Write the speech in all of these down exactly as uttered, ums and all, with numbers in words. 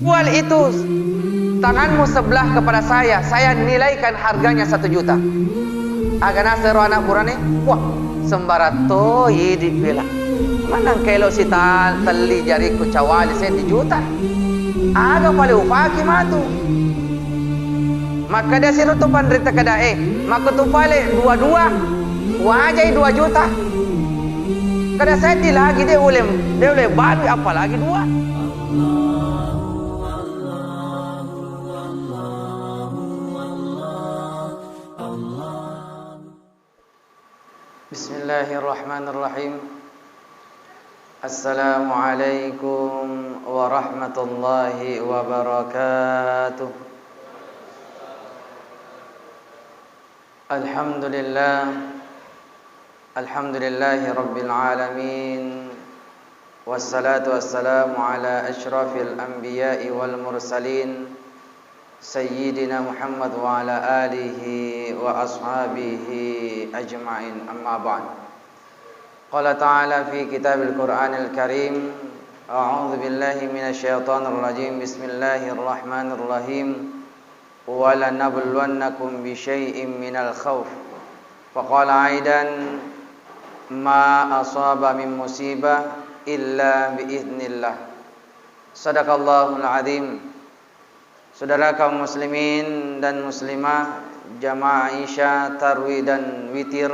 Jual itu tanganmu sebelah kepada saya, saya nilaikan harganya satu juta. Aga nasero anak burane, wah, sembarang to idi bela. Manang kelo sita telli jariku cawali sendi juta. Aga pale upaki matu. Makkeda siro tu panrita kedae, makkutu pale dua-dua, wajai dua juta. Kada seddi lagi de ule, de ule babi apalagi dua. Bismillahirrahmanirrahim. Assalamualaikum warahmatullahi wabarakatuh. Alhamdulillah. Alhamdulillahi rabbil alamin. Wassalatu wassalamu ala asyrafil anbiya'i wal mursalin, Sayyidina Muhammad wa ala alihi wa ashabihi ajma'in. Amma ba'd. Qala ta'ala fi kitabil Qur'anil Karim, a'udzu billahi minasy syaithanir rajim. Bismillahirrahmanirrahim. Wa lanabluwannakum bisyai'im minal khauf. Wa qala aidan, ma asaba min musibah illa bi idznillah. Sadaqallahul azim. Saudara kaum muslimin dan muslimah, jamaah Isya, Tarwi dan Witir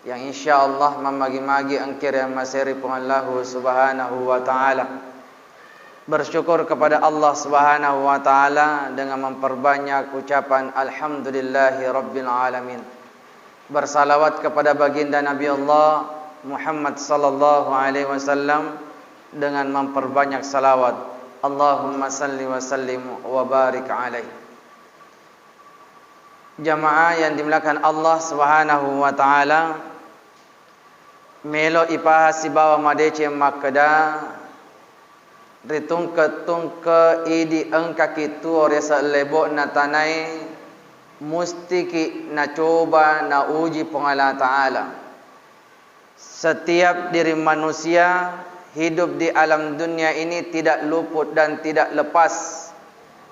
yang insya Allah mammagi-magi engkir yang maseri Puang Allahu Subhanahu wa Ta'ala. Bersyukur kepada Allah Subhanahu wa Ta'ala dengan memperbanyak ucapan Alhamdulillahi Rabbil Alamin. Bersalawat kepada baginda Nabi Allah Muhammad sallallahu alaihi wasallam dengan memperbanyak salawat. Allahumma salli wa sallim wa barik alaih. Jamaah yang dimuliakan Allah Subhanahu wa Ta'ala, melo ipaha sibawa madeceng makkeda, ritungke-tungke idi engkaki tuo ri selebo'na tanae, mustiki nacoba nauji Puang Allah Ta'ala. Setiap diri manusia hidup di alam dunia ini tidak luput dan tidak lepas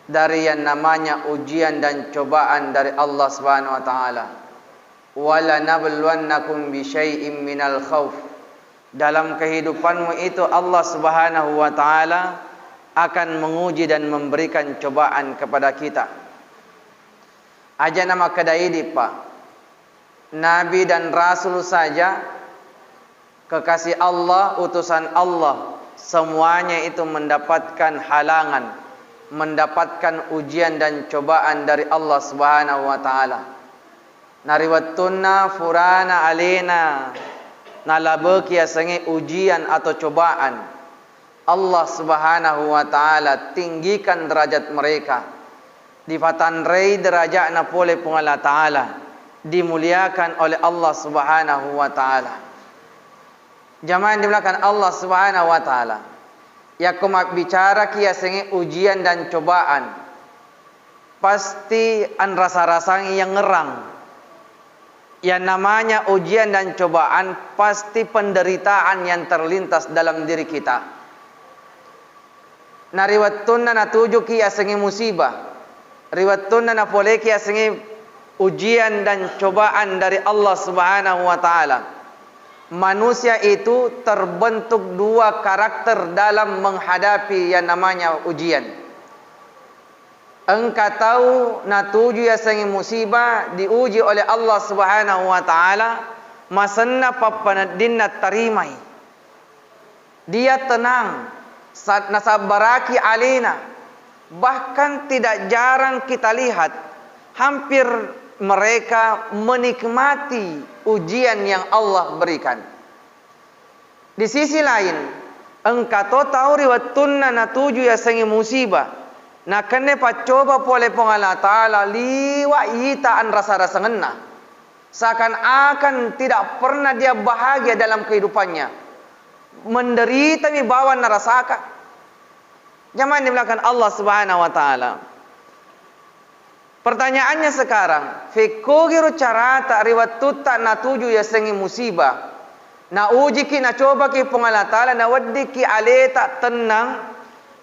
dari yang namanya ujian dan cobaan dari Allah Subhanahu wa Ta'ala. Wa lanabluwannakum bisyai'im minal khauf. Dalam kehidupanmu itu, Allah Subhanahu wa Ta'ala akan menguji dan memberikan cobaan kepada kita. Aja namakkeda idi, Pak. Nabi dan Rasul saja, kekasih Allah, utusan Allah, semuanya itu mendapatkan halangan, mendapatkan ujian dan cobaan dari Allah Subhanahu wa Ta'ala. Nariwettunna furana alena nalabeki yasengnge ujian atau cobaan, Allah Subhanahu wa Ta'ala tinggikan derajat mereka, difatanrei derajatna pole Puang Allah Ta'ala, dimuliakan oleh Allah Subhanahu wa Ta'ala. Jamaah yang dimuliakan Allah Subhanahu wa Ta'ala, yakko mabbicaraki yasengnge ujian dan cobaan, pasti anrasa-rasangi yang ngerang. Yang namanya ujian dan cobaan pasti penderitaan yang terlintas dalam diri kita. Nariwettunna natujuki yasengnge musibah, riwettunna napoleki yasengnge ujian dan cobaan dari Allah Subhanahu wa Ta'ala, manusia itu terbentuk dua karakter dalam menghadapi yang namanya ujian. Engka tau natuju yasengnge musibah, diuji oleh Allah Subhanahu wa Ta'ala, masenna pappaneddinna tarimai. Dia tenang, sa-, nasabbaraki alena. Bahkan tidak jarang kita lihat, hampir mereka menikmati ujian yang Allah berikan. Di sisi lain, engka to tau ri wettunna natuju yasengnge musibah, nakenna paccoba pole Puang Allah Ta'ala liwa ita anrasa-rasangenna. Seakan-akan tidak pernah dia bahagia dalam kehidupannya. Menderitami bawang narasaka. Jamaah yang dimuliakan Allah Subhanahu wa Ta'ala. Pertanyaannya sekarang, fekkogiro carata ri wettutta natuju yasengnge musibah, naujiki, nacobaki Puang Allah Ta'ala, naweddikki aleta tennang,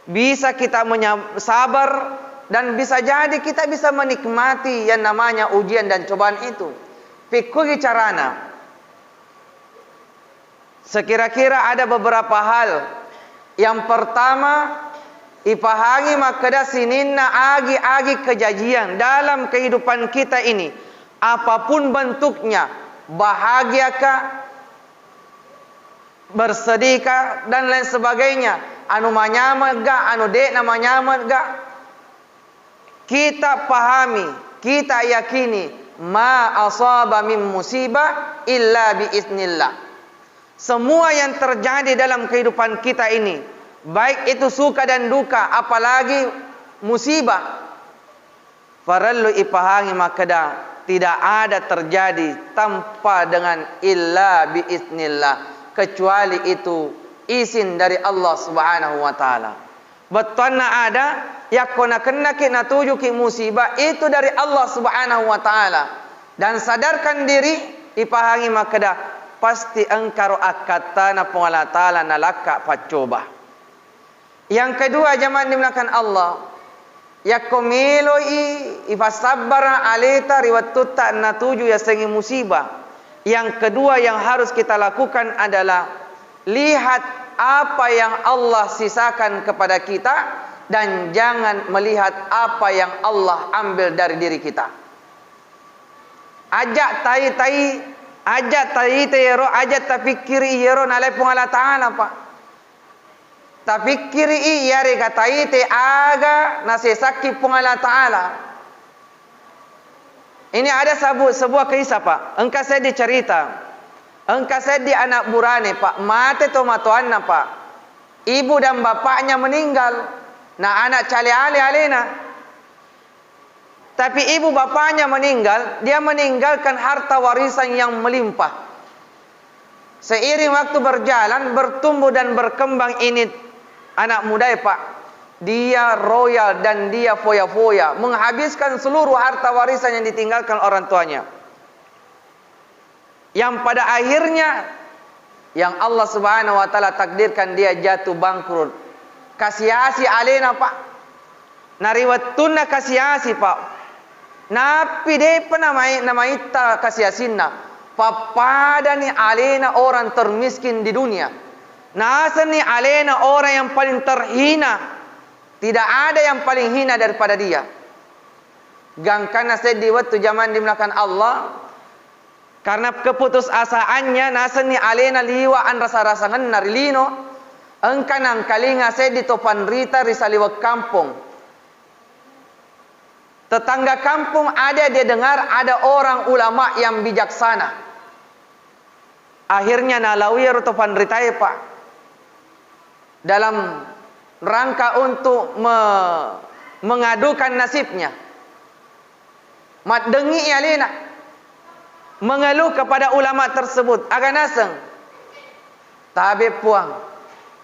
Bisa kita menya-, sabar, dan bisa jadi kita bisa menikmati yang namanya ujian dan cobaan itu. Pikkugi carana? Sekira-kira ada beberapa hal. Yang pertama, ipahangi makkeda sininna agi-agi kejajian dalam kehidupan kita ini, apapun bentuknya, bahagiakah, bersedihkah, dan lain sebagainya, anu manyameng ga, anu de'na manyameng ga, kita pahami, kita yakini, ma asaba min musibah illa bi iznillah. Semua yang terjadi dalam kehidupan kita ini, baik itu suka dan duka, apalagi musibah, parellu ipahangi makkeda tidak ada terjadi tanpa dengan illa bi iznillah, kecuali itu izin dari Allah Subhanahu wa Ta'ala. Bettuanna ada, yakko nakennaki natujuki musibah, itu dari Allah Subhanahu wa Ta'ala. Dan sadarkan diri, ipahangi makkeda, pasti engkaro akkattana Puang Allah Ta'ala nalakka paccoba. Yang kedua, jamaah dimuliakan Allah, yakko meloi ipassabbara aleta ri wettutta natuju yasengnge musibah. Yang kedua yang harus kita lakukan adalah lihat apa yang Allah sisakan kepada kita dan jangan melihat apa yang Allah ambil dari diri kita. Aja tai-tai, aja tai-tai iyaro, aja tapikkiri iyaro nalai Puang Allah Ta'ala, Pak. Tapikkiri iyarega taite aga nasesakki Puang Allah Ta'ala. Ini ada sabu-, sebuah kisah, Pak. Engka seddi cerita. Engka seddi anak burane, Pak. Mate tomatoanna, Pak. Ibu dan bapaknya meninggal. Na anak cale ale alena. Tapi ibu bapaknya meninggal, dia meninggalkan harta warisan yang melimpah. Seiring waktu berjalan, bertumbuh dan berkembang ini anak muda, Pak. Dia royal dan dia foya-foya, menghabiskan seluruh harta warisan yang ditinggalkan orang tuanya. Yang pada akhirnya, yang Allah Subhanahu wa Ta'ala takdirkan dia jatuh bangkrut. Kasiasi alena, Pak. Nariwettunna kasiasi, Pak. Nappi de'pa namai-, namaitta kasiasinna. Pappadani alena orang termiskin di dunia. Nasenni alena orang yang paling terhina. Tidak ada yang paling hina daripada dia. Gangkanna seddi wettu, jamaah dimuliakan Allah, karena keputusasaannya, nasenni alena liwa anrasa-rasangenna ri lino, engka nangkalinga seddi to panrita ri saliweng kampong. Tetangga kampung ada dia dengar ada orang ulama yang bijaksana. Akhirnya nalaui iyaro to panritae, Pak, dalam rangka untuk me-, mengadukan nasibnya. Maddengi alena mengeluh kepada ulama tersebut. Aga naseng, tabe Puang,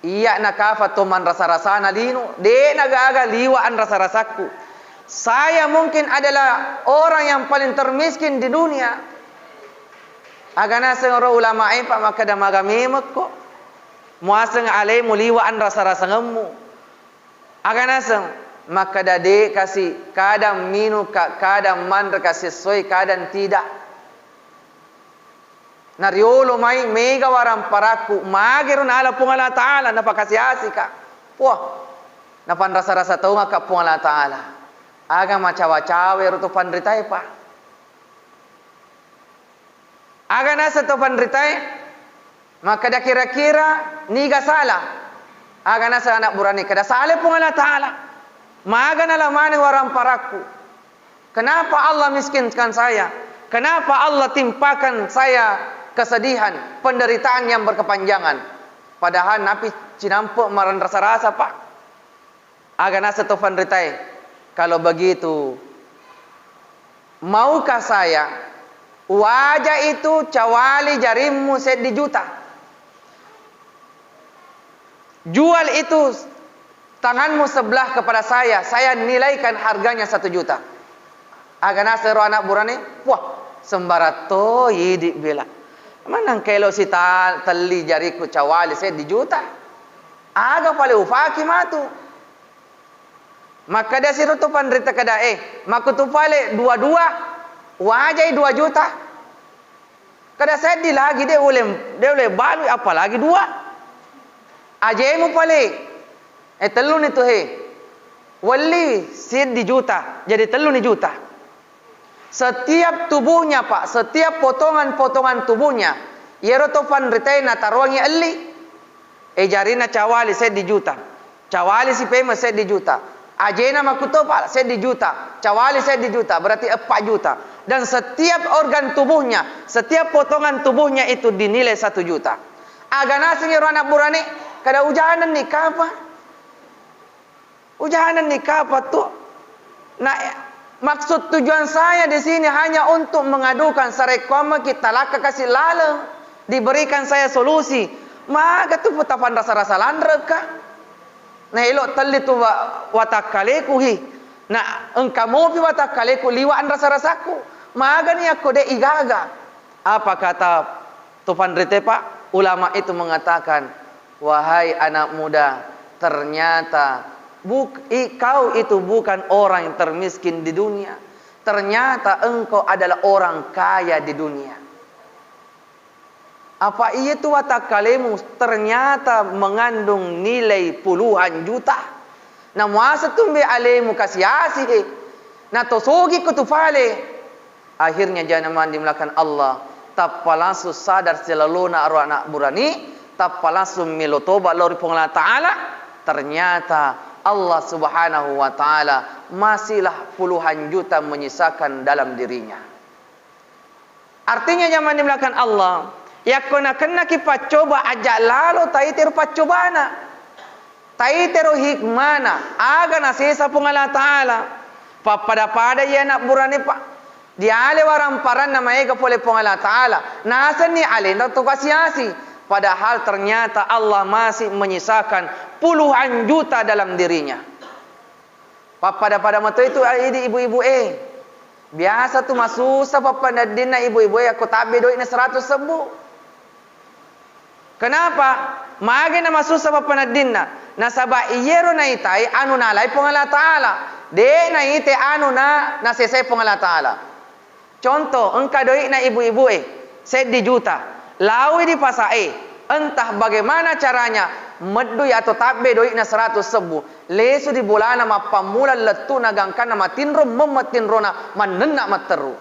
iya nakafa to manrasa-rasana lino, de' nagaga liwa anrasa-rasakku. Saya mungkin adalah orang yang paling termiskin di dunia. Aga naseng ro ulamae, Pak, makkeda maga memekko. Muaseng alemu liwa anrasa-rasangemmu. Aga naseng, makkeda de' kasi, kadang minungka, kadang manreka sessoi, kadang tidak. Nariolo mai mega waramparakku, magero nala Puang Allah Ta'ala, napakasiasika. Puah, napanrasa-rasa tongaka Puang Allah Ta'ala. Aga macawa-cawa ero to panritae, Pak. Aga naseng to panritae, makkeda kira-kira niga sala? Aga naseng anak burane, kada sala Puang Allah Ta'ala. Maga nala maneng waramparakku. Kenapa Allah miskinkan saya? Kenapa Allah timpakan saya kesedihan, penderitaan yang berkepanjangan? Padahal napi cinampe maranrasa-rasa, Pak. Aga naseng to panritae, kalau begitu, maukah saya waja itu cawali jarimmu seddi juta? Jual itu tanganmu sebelah kepada saya, saya nilaikan harganya satu juta. Aga naseng ro anak burane, wah, sembarang to idi bela. Manang kelo sita telli jariku cawali seddi juta. Aga pale ufaki matu. Makkeda siro to panrita kedae, "Makkutupale dua-dua, wajai dua juta." Kada seddi lagi, de' uleng, de' uleng balui, apalagi dua. Ajemu pale, eh, telluni tu he. Welli seddi juta, jadi telluni juta. Setiap tubuhnya, Pak, setiap potongan-potongan tubuhnya, iyaro to panritae nataroangi elli. Eh, jarina cawali seddi juta. Cawali si peme seddi juta. Ajena makkutopa seddi juta. Cawali seddi juta, berarti empat juta. Dan setiap organ tubuhnya, setiap potongan tubuhnya itu dinilai satu juta. Aga naseng ero anak burane, kada ujanenni kapa. Ujanenni kapa tu. Nah, maksud tujuan saya di sini hanya untuk mengadukan, sarekkuamma kita lakka kasi laleng, diberikan saya solusi. Maga tu tapanrasa-rasa lanreka. Nah, elo telli tu wa-, watakkaleku hi. Nah, engka mopi watakkaleku liwa anrasa-rasaku. Magani akko de' igaga. Apa kata tu panrite, Pak? Ulama itu mengatakan, "Wahai anak muda, ternyata buk-, i-, kau itu bukan orang yang termiskin di dunia. Ternyata engkau adalah orang kaya di dunia." Apa iya tu watakkalemu ternyata mengandung nilai puluhan juta? Namuaseng tumbe alemu kasi-asi he. Natosogi ko tu pale. Akhirnya, jamaah yang dimuliakan Allah, tappa langsung sadar silalona aro anak burani, tappa langsung melo toba lao ri Puang Allah Ta'ala. Ternyata Allah Subhanahu wa Ta'ala masihlah puluhan juta menyisakan dalam dirinya. Artinya, jamaah yang dimuliakan Allah, yakko nakennaki paccoba, aja lalo taitero paccobana. Taitero hikmana, aga nasesa Puang Allah Ta'ala. Pappada-pada iya anak burane, Pak. Diale waramparanna maega pole Puang Allah Ta'ala. Nasenni alena to kasi-asi. Padahal ternyata Allah masih menyisakan puluhan juta dalam dirinya. Pappada-pada mato itu, ah, idi ibu-ibu e. Biasa tu masussa pappaneddinna ibu-ibu e yakko tabbe doi'na seratus sebbu. Kenapa? Mage namasussa pappaneddinna? Nasaba iyero naitai anu nalai Puang Allah Ta'ala. De naite anu na, nasesai Puang Allah Ta'ala. Contoh, engka doi'na ibu-ibu e, seddi juta. Laoi di pasa e, entah bagaimana caranya, meddui atau tabbe doi'na seratus sebbu. Lesu di bolana mappammula lettu'na gangkanna matinro, memmettinrona mannenna matteru.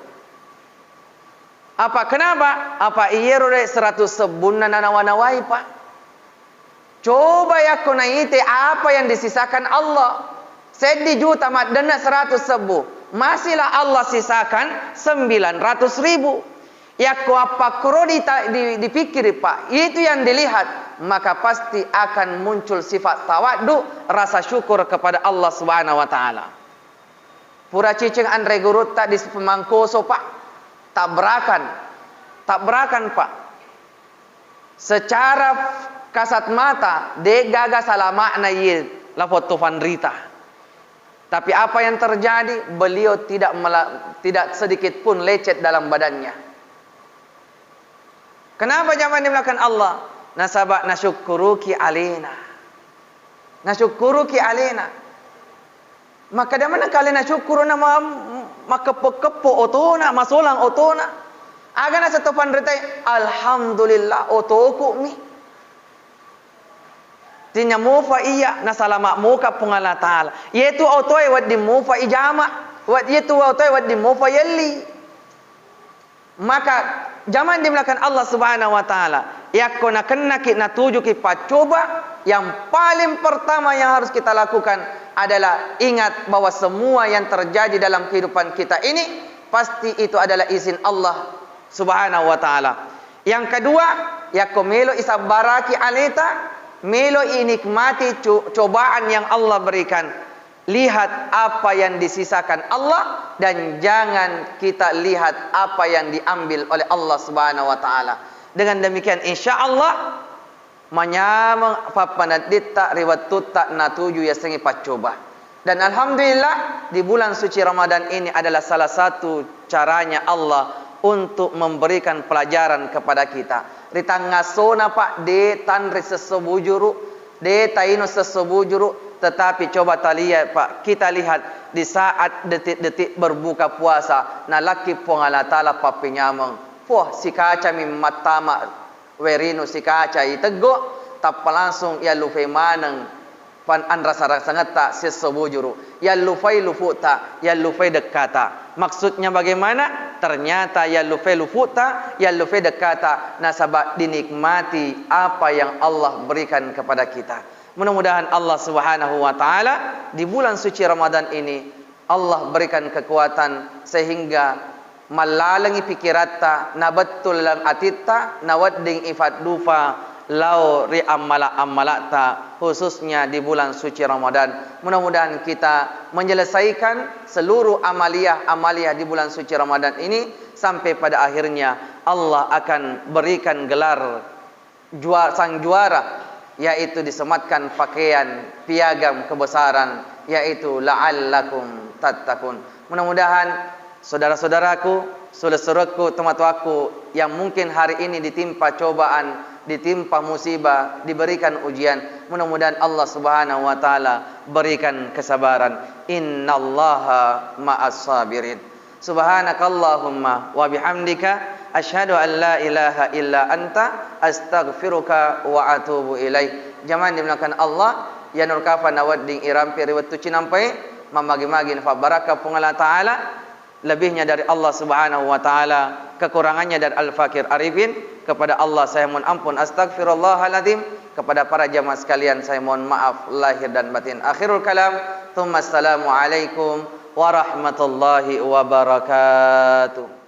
Apa kenapa? Apa iyero de seratus sebbunna nanawa-nawai, Pak. Coba yakko naite apa yang disisakan Allah. Seddi juta maddenna seratus sebbu. Masihlah Allah sisakan sembilan ratus ribu. Yakko appakkoro dita-, di-, dipikkiri, Pak, itu yang dilihat, maka pasti akan muncul sifat tawaddu, rasa syukur kepada Allah Subhanahu wa Ta'ala. Pura ciceng anre gurutta di pemangkoso, Pak. Tabrakan. Tabrakan, Pak. Secara kasat mata, de gaga salama'na iye lapong to panrita. Tapi apa yang terjadi? Beliau tidak mela-, tidak sedikit pun lecet dalam badannya. Kenapa, jamaah yang dimuliakan Allah? Nasaba nasyukkuruki alena. Nasyukkuruki alena. Makkeda maneng kale nasyukkuru na ma-, makkeppo-keppo otona, masolang otona. Aga naseng to panritai, "Alhamdulillah, otoku mi." Tinya mufa iya, nasalama muka Puang Allah Ta'ala. Yetu otoe wedding mufa ijama, wed-, yetu otoe wedding mufa yelli. Maka, jamaah yang dimuliakan Allah Subhanahu wa Ta'ala, yakko nakennaki natujuki paccoba, yang paling pertama yang harus kita lakukan adalah ingat bahwa semua yang terjadi dalam kehidupan kita ini pasti itu adalah izin Allah Subhanahu wa Ta'ala. Yang kedua, yakko melo isabbaraki aleta, melo inikmati co-, cobaan yang Allah berikan. Lihat apa yang disisakan Allah dan jangan kita lihat apa yang diambil oleh Allah Subhanahu wa Ta'ala. Dengan demikian, insya Allah, manyameng pappanedditta ri wettutta natuju yasengnge paccoba. Dan alhamdulillah, di bulan suci Ramadan ini adalah salah satu caranya Allah untuk memberikan pelajaran kepada kita. Ri tangngassona, Pak, de tanre sesso bujuru, de taino sesso bujuru, Tetapi coba talia-, Pak, kita lihat di saat detik-detik berbuka puasa, nalakki Puang Allah Ta'ala pappenyameng. Puh, sikacami mattama werinu, sikacai teggo, tappa langsung yallufai maneng pan-, anrasa-rasangetta siesso bujuru. Yallufai lufu'ta, yallufai dekkata. Maksudnya bagaimana? Ternyata yallufai lufu'ta, yallufai dekkata, nasaba dinikmati apa yang Allah berikan kepada kita. Mudah-mudahan Allah Subhanahu wa Ta'ala di bulan suci Ramadan ini, Allah berikan kekuatan sehingga mallalengi pikiratta, nabettu laleng atitta, nawedding ifaddufa lao ri ammala-ammalatta, khususnya di bulan suci Ramadan. Mudah-mudahan kita menyelesaikan seluruh amaliyah-amaliyah di bulan suci Ramadan ini, sampai pada akhirnya Allah akan berikan gelar jua-, sang juara, yaitu disematkan pakaian piagam kebesaran, yaitu la'allakum tattaqun. Mudah-mudahan saudara-saudaraku, sule-surekku, tomatoakku yang mungkin hari ini ditimpa cobaan, ditimpa musibah, diberikan ujian, mudah-mudahan Allah Subhanahu wa Ta'ala berikan kesabaran. Innallaha ma'as sabirin. Subhanakallahumma wa bihamdika, asyhadu an la ilaha illa anta, astaghfiruka wa atubu ilaik. Jamaah dimuliakan Allah, Yanur Kafa nawedding irampe ri wettu cinampai, mammagi-magi nafabbarakka Puang Allah Ta'ala, lebihnya dari Allah Subhanahu wa Ta'ala, kekurangannya dari Al-Fakir Arifin. Kepada Allah saya mohon ampun, astagfirullahaladzim. Kepada para jamaah sekalian saya mohon maaf lahir dan batin. Akhirul kalam, tsumma assalamualaikum warahmatullahi wabarakatuh.